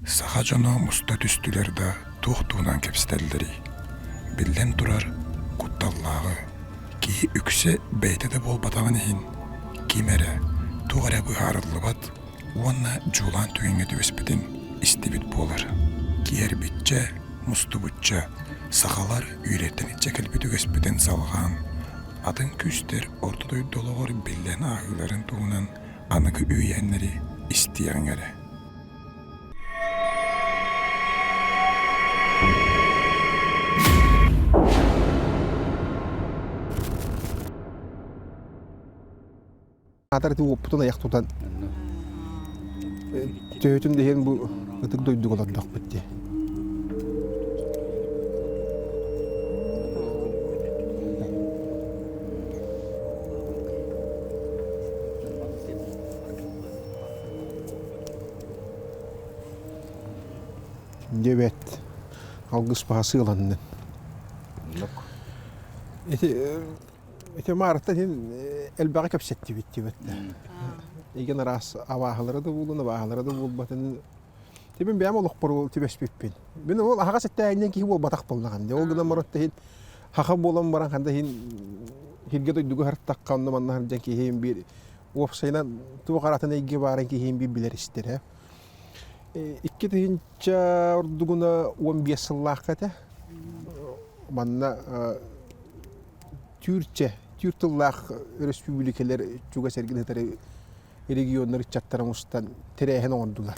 Саха дьоно муста түстүлэр да туох туһунан кэпсэтэллэрий? Биллэн турар, кутталлааҕы, киһи үксэ бэйэтэ да буолбатаҕын иһин, ким эрэ, туох эрэ быһаарыллыбат уонна дьулаан түгэҥҥэ түбэспитин истибит буолар. Киэрбиччэ, мустубучча, сахалар үөрэттэн илдьэ кэлбит үгэспитин салҕаан, атын күүстэр орто дойду олоҕор биллэн ааһыыларын туһунан аныгы үүйээннэри истиэҕиҥ эрэ. Аатар ити уоппутун айах тутан төһөтүн да иһин бу ытык дойдуга олордохпут дии. Диэбэт алгыс баһа сыаланнын. Ити ити маарыттан иһин элбэҕи кэпсэттибит диэбэт. Игин араас абааһылара да буоллун, абааһылара да буолбатын. Тибин бэйэм олохпор түбэспиппин. Мин ол аһаҕас эттээһиннэн киһи буолбатах буоллаҕым. Ол гынан баран иһин хаха буолан баран ханда иһин хиргэ дойдуга хартахха онно манна сылдьан киһим биир Уопсайынан, туох аратын эйгэ баарын киһим билэр истэрэ. 2000 ордугуна 15 сыллаахха этэ. Манна түүрчэ, түүр тыллаах өрөспүүбүлүкэлэр чугас эргин сытар регионнар ыччаттара мустан тэрээһин оҥордулар.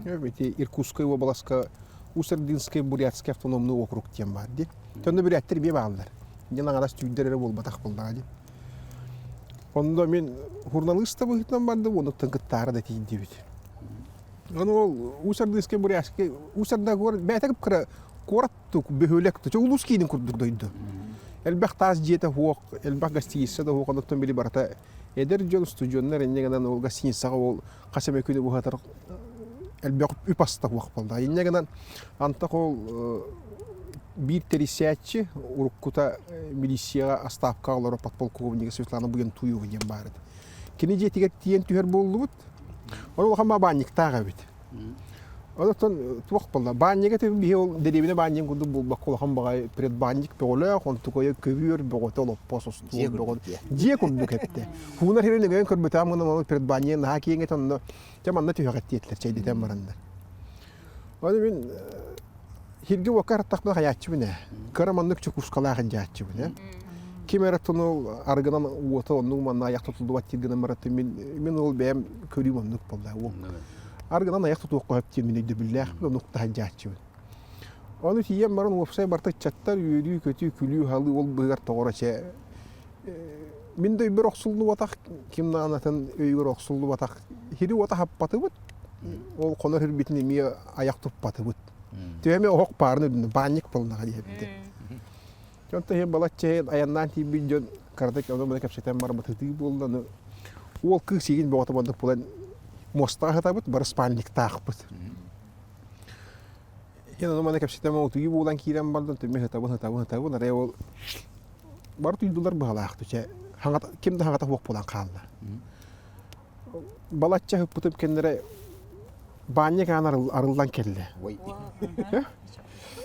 Ити Иркутскай уобаласка Усть-Ордынский Бурятский автономный округ диэн баар дии. Онно бүрээттэр эмиэ бааллар. Дьин аҥарас түүрдэр эрэ буолбатах буоллаҕа дии. Онно мин журналист да быһыытынан бардым, онуттан кыттаары да тиийдибит. Ону ол Усть-Ордынскай Бурятский Усть-Орда куорат бэйэтэ кыра куорат бөһүөлэк улуус киинин курдук дойду. Элбэх таас дьиэтэ суох, элбэх гостиница да суох, онуттан били барыта эдэр дьон, студеннар инньэ гынан ол гостиницаҕа ол хас эмэ күнү быһатар элбэх үп аста суох буолла. Инньэ гынан антах ол биир тэрийсээччи уруккута милицияҕа астаапкаҕа олорор подполковнига Светлана Буянтуева диэн баар этэ. Кини дьиэтигэр тиийэн түһэр буоллубут. Ол улахан баанньыктаах эбит. Онтон туох буолла? Баанньыга биһи ол дэриэбинэ баанньыгын курдук буолбакка улахан баҕайы предбанник бөҕөлөөх, онтукайа көбүөр бөҕөтө олоппос остуол бөҕө дьиэ курдук эттэ. Хуунар хирин өҥөйөн көрбүтээм гынан ол предбанньыгын наһаа киэҥ этэ онно дьэ манна түһэҕит диэтилэр чэйдэтэн бараннар. Ону мин хиргэ уокка артахпына хайааччыбын ээ. Кыра маннык чокуускалаах илдьээччибин ээ. Ким эрэ тунул арыгынан уота оннук манна айах тутуллубат диир гынан баратын мин мин ол бэйэм көрүүм оннук буолла. Арыгынан айах тутуохха сөп диэн мин өйдөбүллээхпин оннук таһырдьааччыбын. Ону тиийэн баран уопсай барыта ыччаттар үөрүү-көтүү, күлүү-халыы ол быыһыгар тоҕоро чэ мин да өйбөр охсуллубатах, ким даҕанатын өйүгэр охсуллубатах хири уота хаппатыбыт, ол хонор хирбитин эмиэ айах туппатыбыт. Төһө оһох баарын үрдүнэн баанньык буоллаҕа диэбитэ. Онтон иһин балачча айаннаан тиийбит дьон кыратык ону-маны кэпсэтэн барбыт ытыы буолла. Аны уол кыыс сиигин бөҕөтө буоллах буолан муостаҕа сытабыт, бары спальниктаахпыт. Иһин ону-маны кэпсэтэн утуйуу буолан киирэн бардым, түмэ сытабын, сытабын, сытабын, арай ол бары туйдулар быһалаах чэ ким да хаҥата суох буолан хаалла. Балачча ыһыппытым кэннэрэ баанньык аан арыллан кэллэ.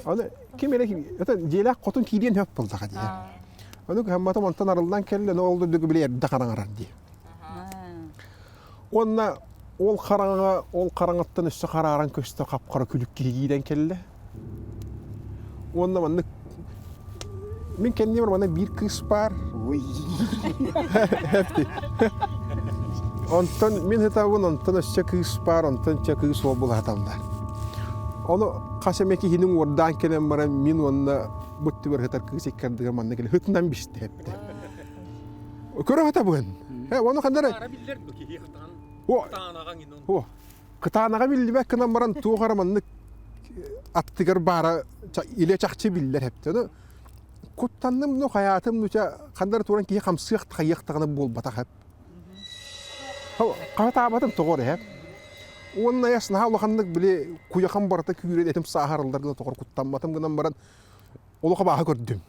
Аны ким эрэ это дьиэлээх хотун киириэн сөп буоллаҕа дии. Ону кыһамматым онтон арыллан кэллэ, но ол дойдуга били эрдэ хараҥарар дии. Уонна ол хараҥаҕа, ол хараҥаттан өссө харааран көстө хап-хара күлүк киһи киирэн кэллэ. Уонна маннык мин кэннибэр манна биир кыыс баар. Онтон мин сытабын, онтон өссө кыыс баар, онтон чэ кыыс уол булаһаталлар. Ону хас эмэ киһини уордаан кэлэн баран мин уонна бу өттүгэр сытар кыыс икки ардыгар манна кэлэн ытынан бистэ эптэ. Көрө сытабын. Э, ону ханна эрэ О, кытаанаҕа биллибэт гынан баран туох эрэ маннык аттыгар баара илэ чахчы биллэр эптэ. Ону куттанным ну хайаатым ну ча ханна эрэ туран киһи хамсыах хайыах даҕаны буолбатах эп. Хаһытаабатым тоҕо эрэ эп. Уонна яс наһаа улаханнык били куйахан барыта күүрэн этим сааһарыллар гына тоҕор куттамматым гынан баран олох абааһы көрдүм.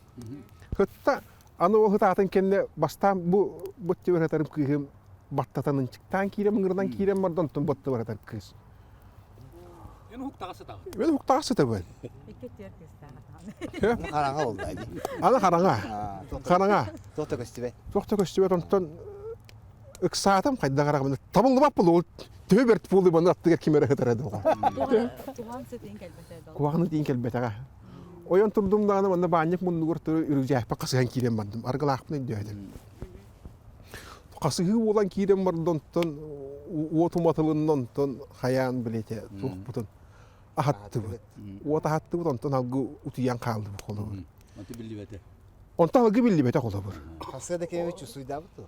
Кытта аны ол ытаатын кэннэ бастаан бу бу өттүгэр ытарым кыыһым баттатан ынчыктаан киирэн ыҥырынан киирэн барда онтон бу өттүгэр ытар кыыс. Эн уһуктаҕа сытаҕын. Мен уһуктаҕа сытабын. Икки түөрт кыыстаах Хараҥа буолла дии. Аны хараҥа. Хараҥа. Туох да көстүбэт. Туох да көстүбэт онтон ыксаатым хайдах араҕабын табыллыбат буолуо төһө бэрт буолуо манна аттыгар ким эрэ сытара дуоҕа. Куһаҕан сытыын кэлбэтэ Куһаҕан ытыын кэлбэтэҕэ. Ойон турдум даҕаны манна баанньык муннугар туру үрүкдьээппэ хасыһан киирэн бардым. Аргылаахпын өйдөөтүм. Хасыһыы буолан киирэн барда онтон уот уматылынна онтон хайаан билэтэ туохпутун аһаттыбыт. Уот аһаттыбыт онтон алгы утуйан хааллыбыт холобур. Онто биллибэтэ. Онтон алгы биллибэтэ холобур. Хасыа да кэбит чусуйдаабыт дуо?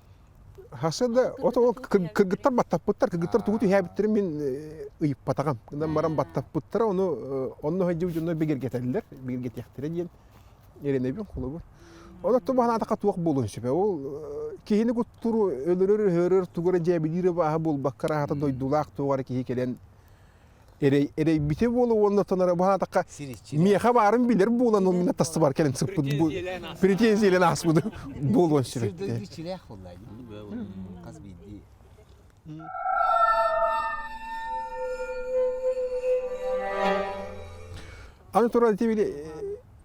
Хасыа да ото кыргыттар баттаппыттар, кыргыттар тугу түһээбиттэрин мин ыйыппатаҕым. Гынан баран баттаппыттара, ону онно сылдьыбыт дьоннор бигэргэтэллэр, бигэргэтиэхтэрэ диэн эрэнэбин холобур. Онон баһанаатахха туох буолуон сөбө? Ол киһини куттуур, өлөрөр, өһөрөр, тугу эрэ дьээбилиир абааһы буолбакка араата дойдулаах туох эрэ киһи кэлэн эрэйбитэ буолуо уонна тонара баһаатахха миэхэ баарын билэр буолан ол мин тастыбар кэлэн сыппыт бу претензиялээн ааспыт буолуон сөп Сир иччилээх буолла хас биирдии Аны туран ити били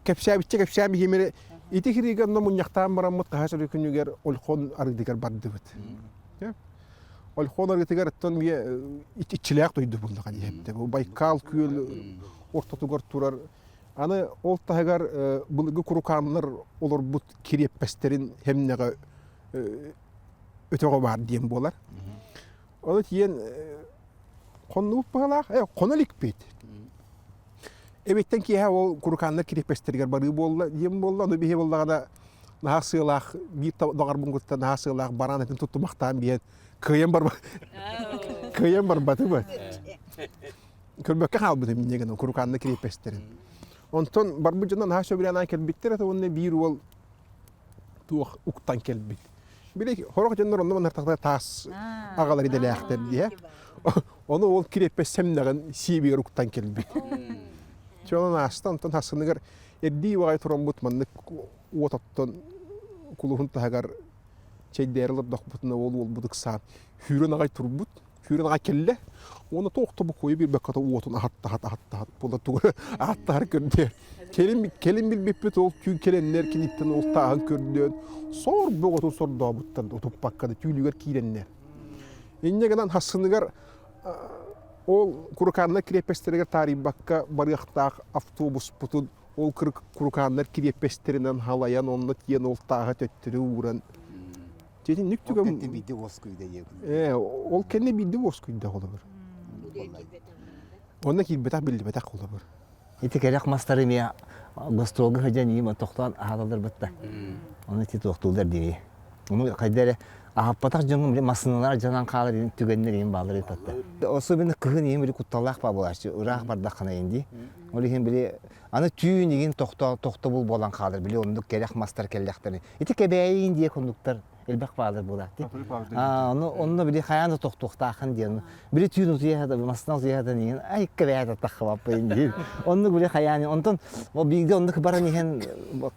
кэпсээбиччэ кэпсээн биһимэри ити хиригэ онно мунньахтаан бараммыт хаһа сөрү күнүгэр Ольхон арыытыгар бардыбыт. Ольхон арыытыгар оттон иччилээх дойду буллаҕа диэбитэ. Бу Байкал күөл ортотугар турар аны ол таһыгар былыргы курукааннар олорбут кириэппэстэрин хэмнэҕэ өтөҕө баар диэн буолар. Ону тиийэн хоннубут быһалаах, хоно иликпит. Эбиттэн киэһэ ол курукааннар кириэппэстэригэр барыы буолла диэн буолла. Ону биһи буоллаҕына наһаа сыалаах биир доҕорбун кытта наһаа сыалаах бараан этин туттумахтаан биһэн кыайан барба кыайан барбатыбыт. Көрбөккө хаалбытым инньэ гынан курукааннар кириэппэстэрин. Онтон барбыт дьоно наһаа сөбүлээн аан кэлбиттэр этэ уонна биир уол туох уктан кэлбит. Били сорох дьоннор онно манна таас аҕалар идэлээхтэр диэ. Ону ол кириэппэс сэмнэҕин сиэбигэр уктан кэлбит. Чонон ааста, онтон хассыныгар эрдии уҕай тураммыт маннык уот оттон кулуһун таһыгар чэйдээри олордохпутуна ол уолбут ыксаан сүүрэн аҕай турбут. Сүүрэн аҕай кэллэ. Уонна туох да бокуойу биэрбэккэ уотун аһаттаһат аһаттаһат буола тугу ааттаһар көрдө. Кэлин кэлин билбиппит ол түүн кэлэннэр киниттэн ол тааһын көрдөөн сор бөҕөтүн сордообуттар утуппакка да түүлүгэр киирэннэр. Инньэ гынан хассыныгар ол Курукааннар кириэппэстэригэр таарыйбакка барыахтаах автобуспутун ол Курукааннар кириэппэстэринэн халайан онно тиийэн ол тааһы төттөрү ууран Титинник Ол түгэн кэннэ биирдэ уоскуйда диэбин. Ээ, ол кэннэ биирдэ уоскуйда холобур. Онно киирбэтэх биллибэтэх холобур. Ити кэрэх мастары эмиэ гастролга сылдьан иим тохтоон аһаталлар бытта. Ону ити туохтууллар дии. Ону хайда эрэ аһаппатах дьоҥҥум били массыыналар дьанан хаалар түгэннэр иим бааллар ыппатта. Особенно кыһын иим били кутталлаах баа буолааччы ыраах бардаххына иин дии. Ол иһин били аны түүн игин тохто тохтобул буолан хаалар били оннук кэрэх мастар кэллэхтэрин. Ити кэбээйиин диэ курдуктар элбэх баалар буолаат. Ону онно били хайаан да тохтуохтааххын диэн. Били түүн утуйа массыына утуйа сатан иһэн ай кэбээт аттаххабаппын диир. Оннук били хайаан онтон ол бииргэ оннук баран иһэн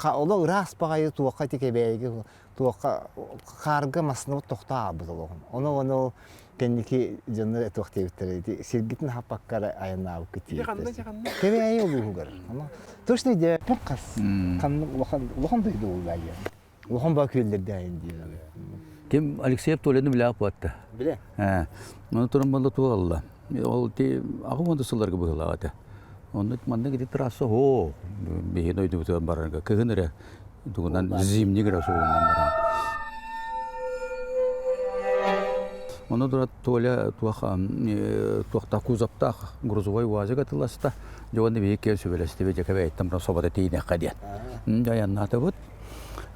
оло ыраас баҕайы туохха ити кэбээйигэ туохха хаарга массыынабыт тохтоо аалбыт олоҕун. Ону ону кэнники дьоннор этуох диэбиттэрэ ити сиргитин хаппакка эрэ айаннаабыккыт диэбиттэр. Кэбээйи улууһугар. Точно идея хас ханнык улахан улахан дойду буолла диэн. Улахан баа күөллэрдээйин диэн. Ким Алексеев Толяны билээх буотта. Биле. Э, Оны туран болла туалла. Ол ти аҕа уонда сылларга быһыылаах этэ. Онно маннык ити трасса хоо биһи дойдубутугар барарга кыһын эрэ тугунан зимний эрэ суолунан баран. Ону тура Толя туох туохтаах кузовтаах грузовой УАЗик атыласта. Дьэ уонна биһи киэн сүбэлэстибит дьэ кэбээйиттэн баран собото тиийиэххэ диэн. Дьэ айаннаатыбыт.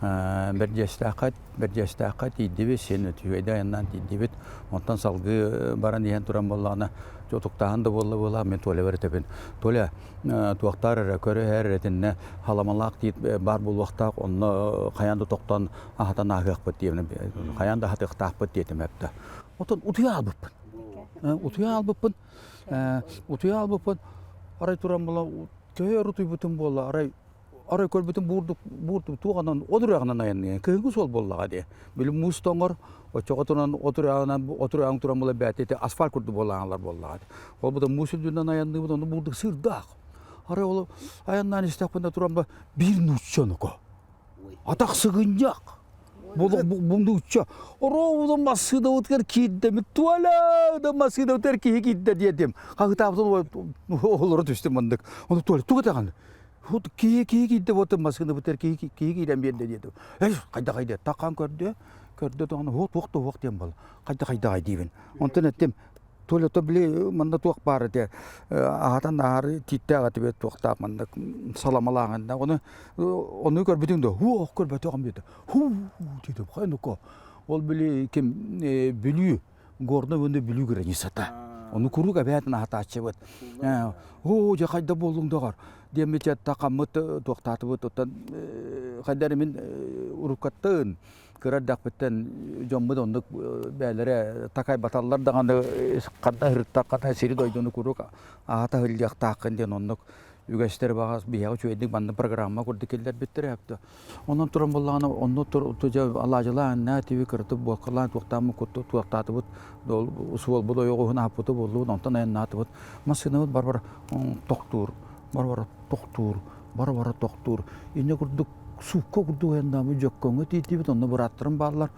Бэрдьиэстээххэ Бэрдьиэстээххэ тиийдибит, син үчүгэйдик айаннаан тиийдибит. Онтон салгыы баран иһэн туран буоллаҕына, утуктааһын да буолла буолла, мин Толябар этэбин. Толя, туохтаар эрэ, көрө эрэ итиннэ халамалаах тиит баар буолуохтаах, онно хайаан да тохтоон аһатан ааһыахпыт диэбин, хайаан да аһатыахтаахпыт диэтим эптэ. Отон утуйа аалбыппын. Утуйа аалбыппын. Утуйа аалбыппын. Арай туран буола, төһө өр утуйбутум буолла, арай Арай көрбүтүм буурдук буурдук туох анан от үрээҕинэн айанныйан кыһыҥҥы суол буоллаҕа дии. Били муус тоҥор, оччоҕо туран от үрээҕинэн от үрээҕин туран була бээтэ ити асфальт курдук буоллаҕалар буоллаҕа дии. Ол бутан муус үрдүнэн айанныыбыт, ону буурдук сыырдаах. Арай ол айаннаан истэхпинэ туран ба биир нуучча онуко. Атах сыгынньах. Бу нуучча Ровно массыынабытыгар киирдэмит Туоля да массыынабытыгар киһи киирдэ диэтим. Хаһытаабытын олоро түстүм маннык. Ону Туоля тугу этэҕин? Киһи киһи киирдэ вот массыынабытыгар киһи киһи киирэн биэрдэ диэтим. Эй хайда хайда таххан көрдө. Көрдө даҕаны туох туох да уох диэн буолла. Хайда хайдаҕай диибин. Онтон эттим Толя то били манна туох баар этэ аһатан аһары тииттээх этибит туохтаах маннык саламалааҕын ону ону көрбүтүҥ да һуох көрбөтөҕүм диэтэ һуу диэтим хайнука ол били ким Бүлүү Горнай уонна Бүлүү границата ону куруук эбээтин аһатааччыбыт оо дьэ хайда буоллуҥ доҕор диэммит тахаммыт туохтаатыбыт оттон хайда эрэ мин уруккаттан кыра эрдэхпиттэн дьоммут оннук бээлэрэ такайбаталлар даҕаны ханна ыһырыттаххына сири-дойдуну куруук аата ыһыллыахтааххын диэн оннук үгэстэр баҕас биһиэхэ үчүгэйдик манна программа курдук киллэрбиттэрэ өптө. Онон туран буоллаҕына онно алаадьылаан наа тиби кыратып буоккалаан туохтааммыт кутту туохтаатыбыт суолбут ойоҕоһун аһаппыты буоллубут онтон айаннаатыбыт массыынабыт бар-бар тохтуур бар-бар тохтуур бара-бара тохтуур. Инньэ курдук суукка курдук айаннаабыт Дьөккөҥҥө тиийдибит, онно бырааттарым бааллар.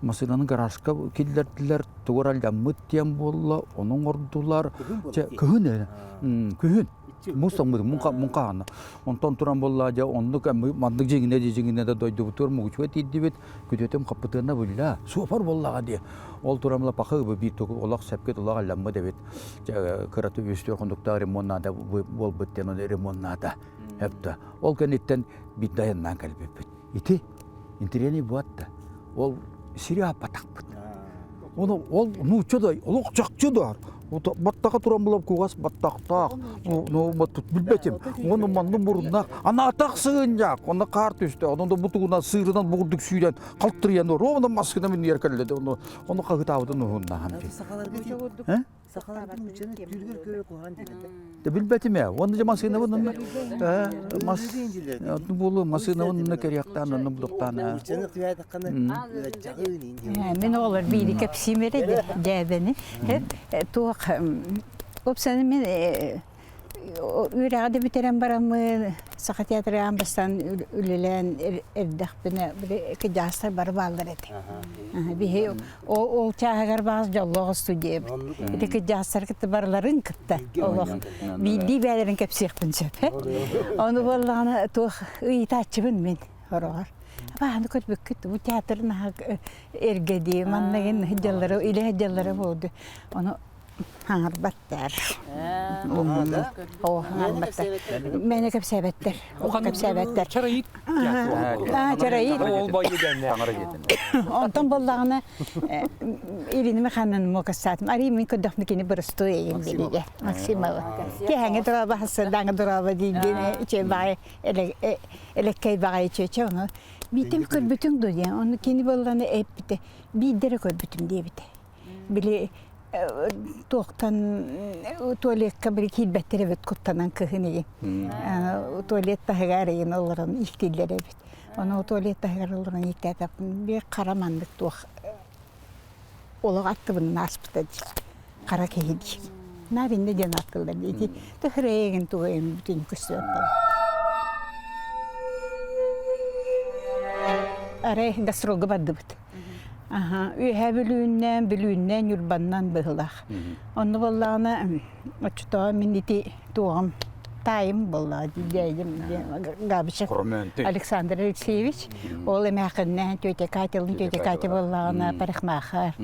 Массыынаны гаражка киллэрдилэр, тугу эрэ алдьаммыт диэн буолла, ону оҥордулар. Чэ, кыһын эрэ. Күһүн. Муус тоҥмут, муҥхаҕана. Онтон туран буолла, дьэ, оннук маннык дьиҥинэ дьиҥинэ да дойдубутугар Мугучуга тиийдибит. Күтүөтүм хаппытыана булла. Суопар буоллаҕа дии. Ол туран була пахы биир олох сөпкө олох алламмыт эбит. Кыраты үстүөр хонуктаах ремонт наада буолбут диэн ону ремоннаата. Өптө. Ол кэнниттэн биирдэ айаннаан кэлбиппит. Ити интэриэһинэй буолла. Ол сири ааппатахпыт. Ону ол нуучча да олох чахчы да баттаха туран булап кугас баттахтаах ну билбэтим ону манны муруннаах ана атах сыгынньаах онно хаар түстэ онон да бутугунан сыырынан бугурдук сүүрэн халтырыйан ровно маскына минньэр кэллэ ону ону хаһытаабытын уһуннаһан Сахаларга нууччаны түүргэр көрө куһаҕан диэтэ. Де билбэтим ээ. Уонна дьэ массыынабын онно мас буолу массыынабын онно кэриэхтээн онно булуктаан. Нууччаны түһээтэххинэ Мин оҕолор биири кэпсиим эрэ дьээбэни. Туох опсаны мин Үөрэҕи да бүтэрэн бараммын, Саха театры аан бастаан үлэлээн эрдэхпинэ, били кыдьаастар бары бааллар этэ. Биһи ол чааһыгар баҕас дьоллоох студиябыт. Ити кыдьаастар кытта барыларын кытта олох биирдии бээлэрин кэпсиэхпин сөп. Ону буоллаҕына туох ыйытааччыбын мин хороҕор. Бааны көрбүккүт бу театр наһаа эргэ дии, манныгын дьаллары илэ дьаллары буолду. Ону Хаҥарбаттар. Оо, хаҥарбаттар. Мээнэ кэпсээбэттэр. Кэпсээбэттэр. Чарайыт. Чарайыт. Онтон буоллаҕына Ирина Михайловна муокастаатым. Арий мин көрдөхпүнэ кини бырастыы эйим диригэ. Максимова. Киэһэҥи дороба, сырдааҥы дороба диирдин үчүгэй баҕайы элэккэй баҕайы чүөчэ ону биитим көрбүтүҥ дуо диэн. Ону кини буоллаҕына эппитэ биирдэ эрэ көрбүтүм диэбитэ. Били туохтан туалекка били киирбэттэр эбит куттанан кыһын игин. Туалет таһыгар игин олорон ииктииллэр эбит. Ону туалет таһыгар олорон ииктээтэхпин биир хара маннык туох олох аттыбынан ааспыта дии. Хара киһи дии. Наар иннэ диэн ааттыыллар дии. Ити тыһырайыгын тугу бүтүн көстүбэт буолла. Арай гастролга бардыбыт. Аһа, Үөһээ Бүлүүннэн, Бүлүүннэн, Ньурбаннан быһыылаах. Онно буоллаҕына, оччотооҕу мин ити туоҕум, таайым буоллаҕа дьээдьим Габышев Александр Алексеевич. Ол эмээхиннээн тетя Катялыын тетя Катя буоллаҕына парикмахер.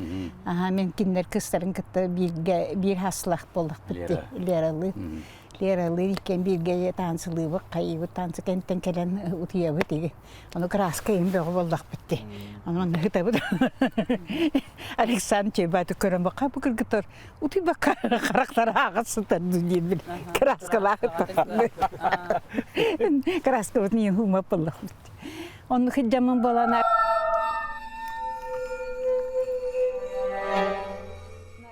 Аһа, мин кинилэр кыыстарын кытта бииргэ биир хаслах буоллахпыт дии, Лералыын. Лералыын иккиэн бииргэ таансылыыбыт, хайыыбыт таансы кэнниттэн кэлэн утуйабыт иги. Ону краска иһин бөҕө буоллахпыт дии. Онон ыһытабыт. Александр Чайбаты көрөн баха бу кыргыттар утуйбакка харахтара ааҕа сытар диэн краскалаах Краскабыт миин хуумап буоллахпыт. Онну хиддьаммын буолан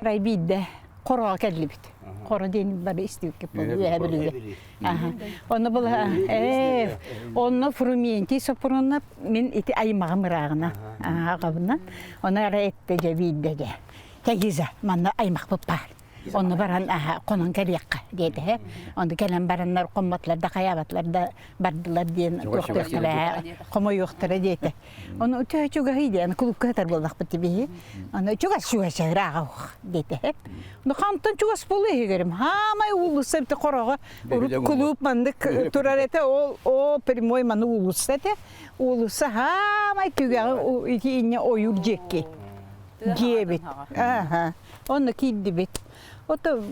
арай биирдэ хороҕо кэллибит. Хоро диэн бары истибиккит буолуо үөһэ Бүлүүгэ. Онно была э онно Фрументий Сопрунов мин ити аймаҕым ырааҕына аҕабынан ону ара этте дьэ биирдэ дьэ Тегиза манна аймахпыт баар Онно баран хонон кэлиэххэ диэтэ. Онно кэлэн бараннар хоммотлар да хайаабатлар да бардылар диэн туохтуохтара хомойуохтара диэтэ. Ону төһө чугаһый диэн клубка сытар буоллахпыт биһи. Аны чугас чугас ырааҕа диэтэ. Ну хантан чугас буолуо иһигэрим. Хаамай уулусса бити хороҕо урут кулууп маннык турар этэ ол о прямой маны уулусса этэ. Уулусса хаамай түгэҕи ити инньэ ойуур дьиэкки дьиэбит. Аха. Онно киирдибит. Ото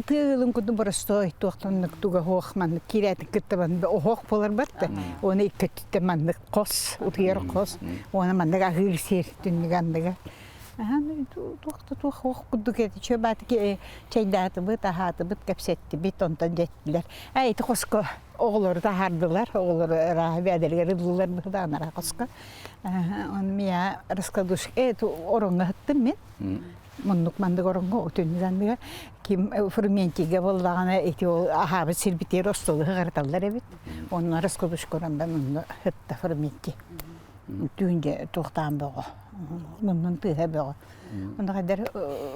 тыа ыалын курдук боростуой туохтаннык туга оһох маннык киирээтин кытта маннык оһох буолар батта. Уонна икки өттүттэн маннык хос, утуйар хос. Уонна маннык аһыыр сир түннүк анныга. Туох да туох ох курдук этэ. Чө баатыки чайдаатыбыт, аһаатыбыт, кэпсэттибит, онтон дьэттилэр. А ити хоско оҕолору таһаардылар, оҕолору ырааһы бэйэлэригэр ыллылар быһыдаанара хоско. Он мия раскладушка, э, ороҥҥо ыһыттым мин. Муннук мандык ороҥҥо түннүк анныгар ким фрументига буоллаҕына ити ол аһаабыт сирбитигэр остуолу ыһыҕарыталлар эбит. Онно раскладушка орондан онно ыһытта фрументи. Түүн дьэ туохтаан бөҕө. Муннун тыаһа бөҕө. Онно хайдар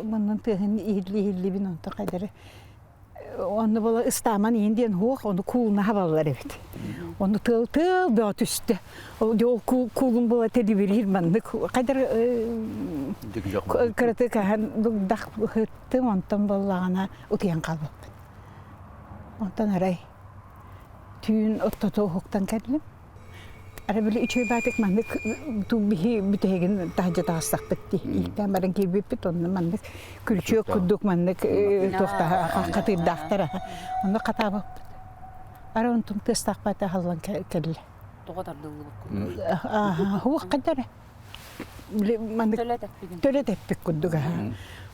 муннун тыаһын иһилли-иһиллибин онто хайдары Онно буола ыстааман иин диэн суох, ону куулуна хабаллар эбит. Ону тыал тыал бөҕө түстэ. Ол куулун буола тэлибириир маннык хайдар кыраты каһан дах ыһыттым, онтон буоллаҕына утуйан хаалбыппын. Онтон арай түүн оттото уһуктан кэллим. Арай били үчүгэй баатык маннык биһи бүтэһигин таһырдьа таҕыстахпыт дии. Ииктээн баран киирбиппит онно маннык күрүчүөк курдук маннык туохтаах хатыырдаахтар Онно хатаабыппыт. Арай онтум тыастаахпата аһыллан кэллэ. Тоҕо тардыллыбыт курдук. Уох хайдара. Били маннык төлө тэппит курдук аха.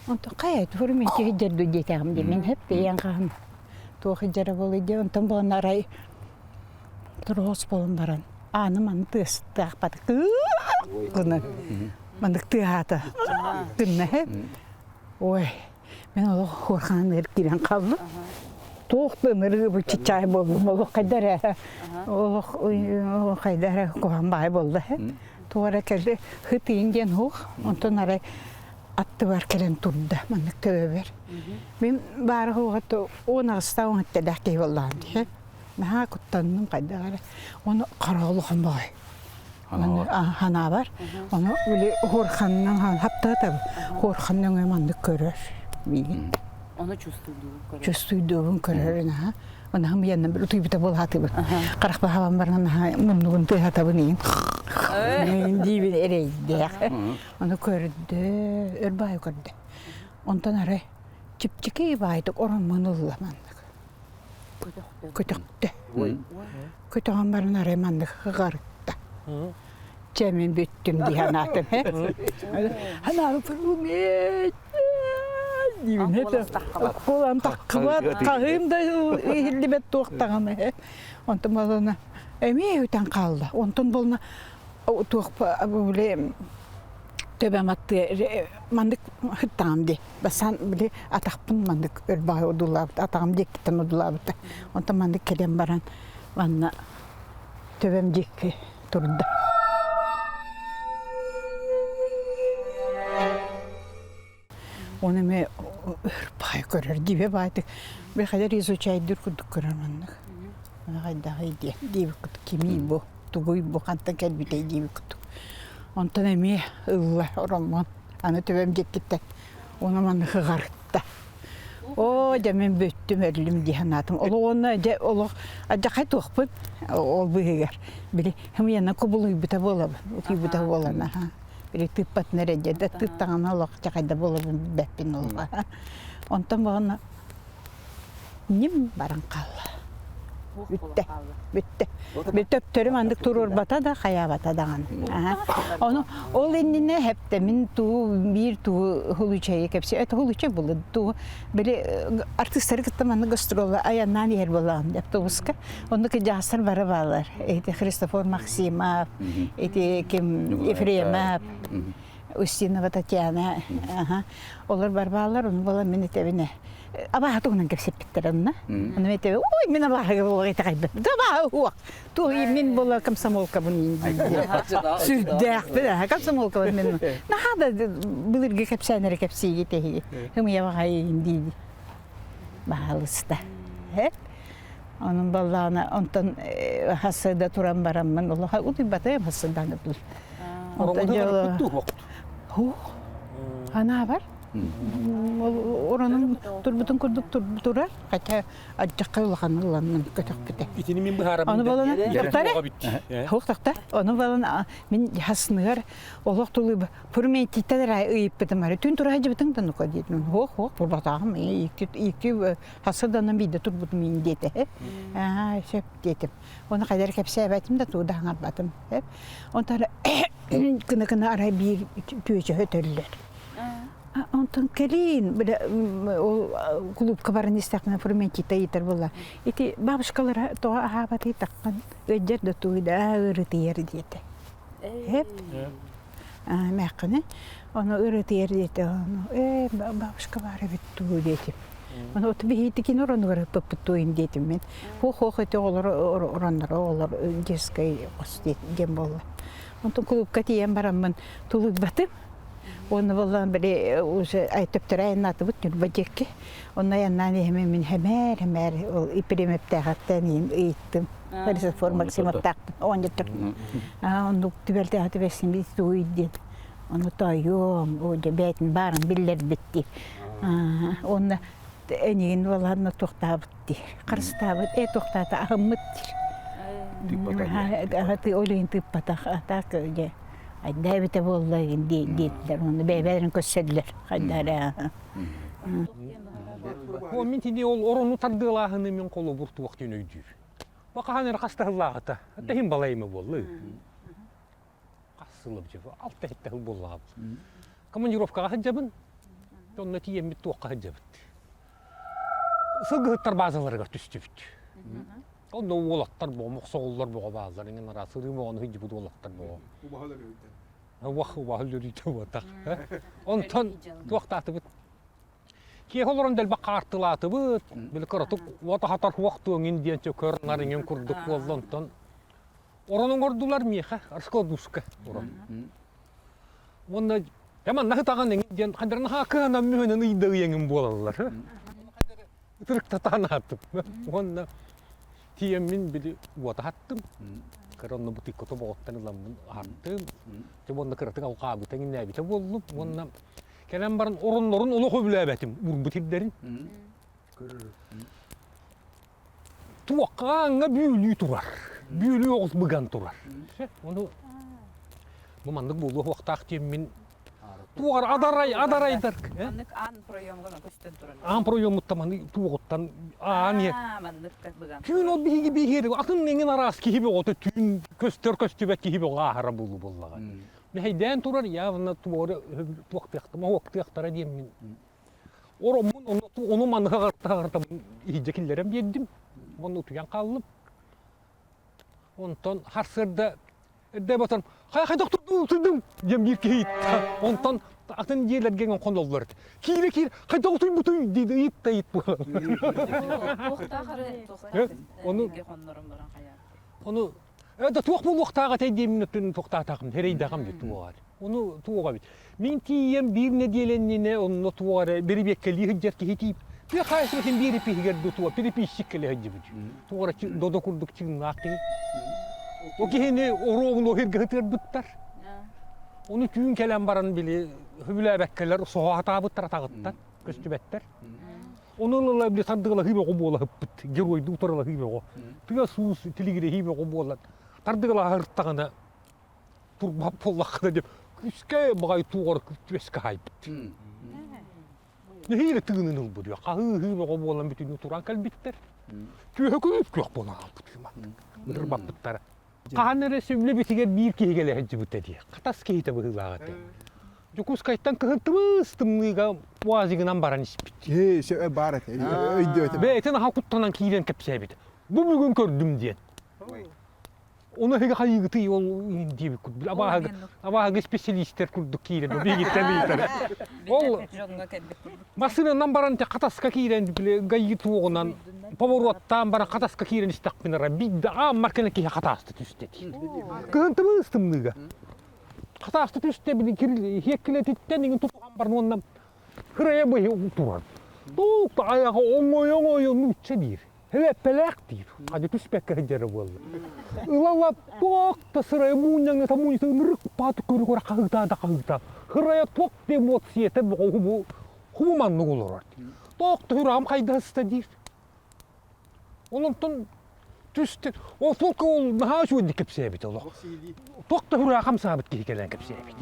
Онтон хайа туһур мен киһи дьэрду диэтэҕим дии мин хэп бэйэн хаһан туох дьара буолуй дии онтон буолан арай Туруос буолан баран ааны маны тыастаахпат гынан маннык тыаһаата гынна ой мин олох хуорхаан киирэн хааллым туох да ынырыы чичаай буоллум олох хайда эрэ олох хайда эрэ куһаҕан баай буолла туох эрэ кэлли хытыйын диэн суох онтон арай аттыбар кэлэн турда маннык төбөбөр мин баара суоҕа 18 уон киһи буоллаҕым дии Наһаа куттанным хайдах эрэ. Ону хараҕа улахан баҕайы. Ханаабар. Ону били хуорханынан хаптаатабын. Хуорхан өҥө маннык көрөр миигин. Ону чувствуйдуубун көрөр. Чувствуйдуубун көрөр наһаа. Ону хам янна утуйбута буолаатыбын. Харахпа хабан баран наһаа муннугун тыаһатабын иин. Диибин эрэйдээх. Ону көрдө, өр баайы көрдө. Онтон арай чипчики баайдык ороммун ылла маннык. Көтөхтө. Көтөҕөн баран арай маннык ыҕарытта. Чэ мин бүттүм дии санаатым. Ханаабыппын диибин Куолан таххыбат, хаһыым да иһиллибэт туох даҕаны. Онтон буолана эмиэ үтэн хаалла. Онтон буолна туох били төбөм аттыа маннык ыттаҕым дии. Бастаан били атахпын маннык өрбаҕай одуулаабыт, атаҕым диэкиттэн одуулаабыта. Онтон маннык кэлэн баран манна төбөм диэки турда. Оны эмиэ өрбаҕай көрөр дибэ баайтык. Бэхэлэр изучайдыр курдук көрөр маннык. Хайдаҕый диэн диэбит курдук кимий бу, тугуй бу, хантан кэлбитэй диэбит курдук. Онтон эмиэ ылла ороммун аны төбөм диэкиттэн уонна манна ыҕарытта. Оо, дьэ мин бүттүм, өллүм дии санаатым. Олох уонна дьэ олох алдьархай туохпун ол быыһыгар. Били хымыйана кубулуйбута буолабын, утуйбута буолан аха. Били тыыппатын эрэ дьэ да тыыттаҕына олох дьэ буолабын билбэппин олох. Онтон баҕана ньим баран хаалла. Бүттэ. Бүттэ. Төптөрү маннык туруорбата да, хайаабата даҕаны. Ону ол иннинэ хэптэмин туу биир туу хулучайы кэпси это хулучай булы туу били артистары кытта маннык гастролла айаннаан иһэр буолаҕын автобуска. Оннук дьаастар бары баалар. Эти Христофор Максимов, эти ким Ефремов, Устинова Татьяна, олор бар баалар, ону буолан мин этэбинэ. Абааһы туһунан кэпсэппиттэр онно. Ону этэ, ой, мин абааһыга буолуох итэҕэйбэт. Абааһы уох. Туох мин буола комсомолкабын сүрдээхпин аха комсомолкабын мин. Наһаа да былыргы кэпсээн эрэ кэпсиигит эһиги. Ымыйа баҕайыгын дии. Баһаалыста. Онон баллаана онтон хассыда туран бараммын улаха утуйбатым хассыдан Онтон Хух. Анаабар. Оронун турбутун курдук турар, хотя ардьахха улахан ыланным көтөхпүтэ. Итини мин быһаарабын. Ону балан тохтар. Хух тохтар. Ону балан мин хасныгар олох тулуйба фурментиттен эрэ ыйыппытым ары түн тура сылдьыбытыҥ да нука диэтим. Хуох хуох турбатаҕым икки икки хасыданан биирдэ турбутум иин диэтэ. Аа сөп диэтим. Ону хайдах кэпсээбэтим да тугу да хаҥарбатым. Онтон кына-кына арай биир түөчөһө төллөр. Онтон кэлин бile ол клубка баран истэхпинэ фрументита ыйытар буолла. Ити бабушкалара тоҕо аһаабатый таххан ыалдьар да тугуйда ыарытыйар диэтэ. Эп мээххини ону ыарытыйар диэтэ. Ону ээ бабушка баар эбит дуу диэтим. Ону от биһиитикин оронугар ыппыппыт туойун диэтим мин. Хуох-хуох ити оҕолор оронноро оҕолор детскай хос диэн буолла. Онтон клубка тиийэн бараммын тулуйбатым. Уонна буоллаан били уже төптөрө айаннаатыбыт Ньурба диэки. Онно айаннаан иһэмин мин хэмээр хэмээр ол ипиримэптээхаттан иһин ыйыттым. Христофор Максимовтаахпын оонньоттор. Оннук түбэлтэҕэ түбэстим бит тугуй диэн. Ону тоойуом, оо дьэ бэйэтин баарын биллэрбит дии. Уонна эйигин буолаанна туохтаабыт дии. Харыстаабыт, ээ туохтаата аһыммыт диир. Тыыппатах. Ол иһин тыыппатах. А так дьэ айда эбитэ буолла диэтилэр. Уонна бэйэ-бэйэлэрин көрсөллөр. Хайда эрэ. О, мин тини ол орону тардыалааһыны мин холобур туох диэн өйдүүр. Бакахан эрэ хастаһыллааҕыта. Тэһин балайма буолла. Хас сылым алта хетте сыл буоллаҕа. Командировкаҕа сылдьабын. Онно тиийэммит туохха сылдьабыт. Сылгыһыттар базаларыгар түстүбүт. Онно уолаттар боҕо, мохсоҕоллор боҕо бааллар, иҥин араас сырыы боҕону сылдьыбыт уолаттар боҕо. Убаһал убаһал үөрүүтэ буотах. Онтон туохтаатыбыт? Киэһэ олорон дэлбэх хаартылаатыбыт. Били кыратык уот аһатар хуох туоҥин диэн чөкөр нар иҥин курдук буолла онтон орон оҥордулар миэхэ раскладушка орон. Уонна я манна ытаҕан эҥин диэн хандарына хаакыһанан мүһөнөн ыйда ыйаҥын буолаллар. Ытырыктатаан ааттым. Уонна тиийэммин били уота хаттым. Кыра онно бутыйка тобоҕуттан ыламмын аһаттым. Дьэ уонна кыратык алҕаабыта иҥнээбитэ буоллум. Уонна кэлэн баран ороннорун олох өбүлээбэтим уурбут ирдэрин. Туохха ааҥҥа бүүлүү турар. Бүүлүү оҕус быган турар. Ону бу маннык буолуо уохтаах диэммин туоҕар адарай адарайдар Маннык аан проемга көстөн турар. Аан проемуттан маны туоҕуттан аан маннык быган. Түүн ол биһиги биһиэри атын эҥин араас киһи бөҕөтө түүн көстөр көстүбэт киһи бөҕө ааһара буолуу буоллаҕа. Мэһэйдээн турар явно туора туохтыахтара моһуоктыахтара диэммин Ороммун ону маныха таһартабын иһирдьэ киллэрэн биэрдим. Уонна утуйан хааллым. Онтон харсыарда эрдэ батан хайа хайдах турдуҥ утуйдуҥ диэн биир киһи ыйытта. Онтон атын дьиэлэргэ хоноллор этэ. Киирэ киир хайдах утуйбутуй диир ыйытта ыйыт буолан. Ону ону Это туох буолуохтаах этэй диэммин өттүн туохтаатаҕым, эрэйдэҕим дии туоҕар. Ону туоҕа эбит. Мин тиийэн биир нэдиэлэннинэ онно туох эрэ бирибиэккэлии сылдьар киһи тиийп. Тыа хаһаайыстыбатын биэрипиһигэр дуу туох переписчик кэлэ сылдьыбыт. Туох эрэ додо курдук чыҥнаах киһи. О киһини оруобуну оһиргэ ытыарбыттар. Ону түүн кэлэн баран били сөбүлээбэккэлэр соһо сатаабыттар атаҕыттан көстүбэттэр. Ону ыла били тардыгалаһыы бөҕө буола сыппыт, геройдуу утарылаһыы бөҕө. Тыа суус тилигирэһии бөҕө буолан, тардыгалаһыртаҕына турбап буоллаххына деп күскэ баҕай туоҕар түөскэ хаайбыт. Нэһиилэ тыынын ылбыт хаһыы-ыһыы бөҕө буолан бүтүннүү туран кэлбиттэр. Түөһэ күп күөх буолан хаалбыт ытырбаппыттара. Хаһан эрэ сөбүлэ битигэр биир киһи кэлэ сылдьыбыта дии. Хатас киһитэ быһыылаах этэ. Дьокуускайтан кыһын тыбыс тымныыга УАЗигынан баран испит. Ээ, баар этэ, өйдөөтүм. Бэйэтин аха куттанан киирэн кэпсээбит. Бу бүгүн көрдүм диэн. Ону эһиги хайыыгытый ол диэбиккит. Абааһы абааһыга специалистер курдук киирэн биһигиттэн ыйытар. Ол массыынанан баран хатаска киирэн били гаи туоҕунан поворуоттаан баран хатаска киирэн истэхпин ара биирдэ ааммар кэлэн киһи хатааста түстэ дии. Кыһын тымыы тымныыга. Хатааста түстэ били хиэккилэтиттэн иҥин тутуһан баран уонна Кырайа быһы турар. Туох да айаҕа оҥойо-оҥойо нуучча диир. Эппэлээх диир. Хадьы түспэккэ сылдьара буолла. Ыла-ыла туох да сырайа муунньаҥната муунньата ынырык пааты көрө-көрө хаһыытаа да хаһыытаа. Кырайа туох да эмоцията бу хубу маннык олорор. Туох да сүрэҕим хайдаһыста диир. Онтон түстэ ол только ол наһаа үчүгэйдик кэпсээбит олох. Туох да сүрэҕэ хамсаабыт киһи кэлэн кэпсээбит.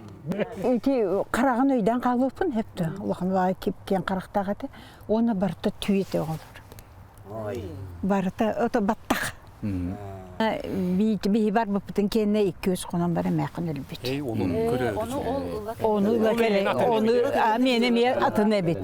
Ити хараҕын өйдөөн хаалбыппын сөптө. Улахан баҕайы кип-киэҥ харахтаах этэ. Уонна барыта түү этэ оҕолор. Барыта ото баттах. Биһи барбыппытын кэннэ 200 хонон баран мээхин өлбүт. Эй, ону Ону ыла кэлэ, ону миэнэ эмиэ атын эбит.